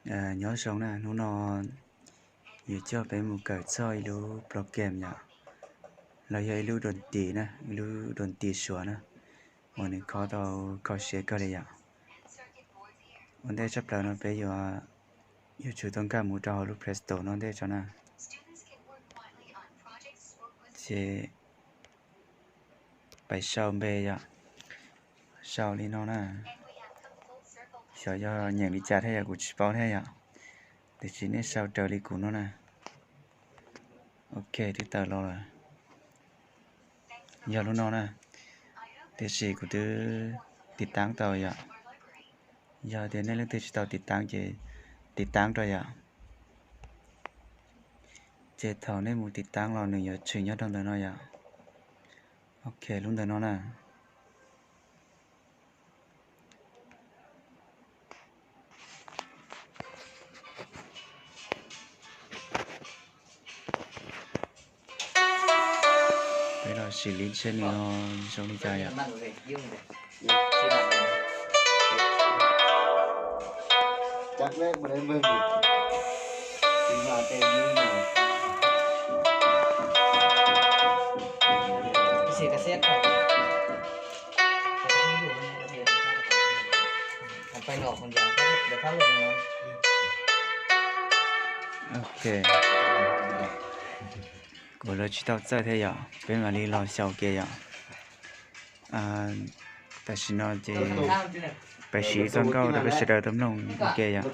Nyob zoo na, hnub no yuav coj peb mus kawm txog ib lub program yom, los yog ib lub doo tis na, ib lub doo tis Suav na, uas nws kho tau kho siab kawg li yom. Ua ntej tshaj plaws no peb yuav yuav tsum tau nkag mus rau hauv lub Play Store no ntej tso na. Ces pais sau npe yom, sau li no na. Xyov yog nyeem li cas thiab yom, kuv tsis paub thiab yom. Tiam sis nej sau raws li kuv no na. Ok, twb tawm los lawm. Yog lub no na, tiam sis kuv twb tiv taab tau yom. Yog tias nej leej twg tsis tau tiv taab ces tiv taab rau yom. Ces thaum nej mus tiv taab los nws yuav tshwm nyob rau ntawm no yom. Ok, lub ntawm no na. Peb los sim li seb nws no zoo li cas yom. Ok, kuv los tsis tau txawj thiab yom, peb mam li los xyaum ua ke yom. Tam sim no ces peb siv txoj nkauj rau peb sawv daws tau mloog ua ke yom.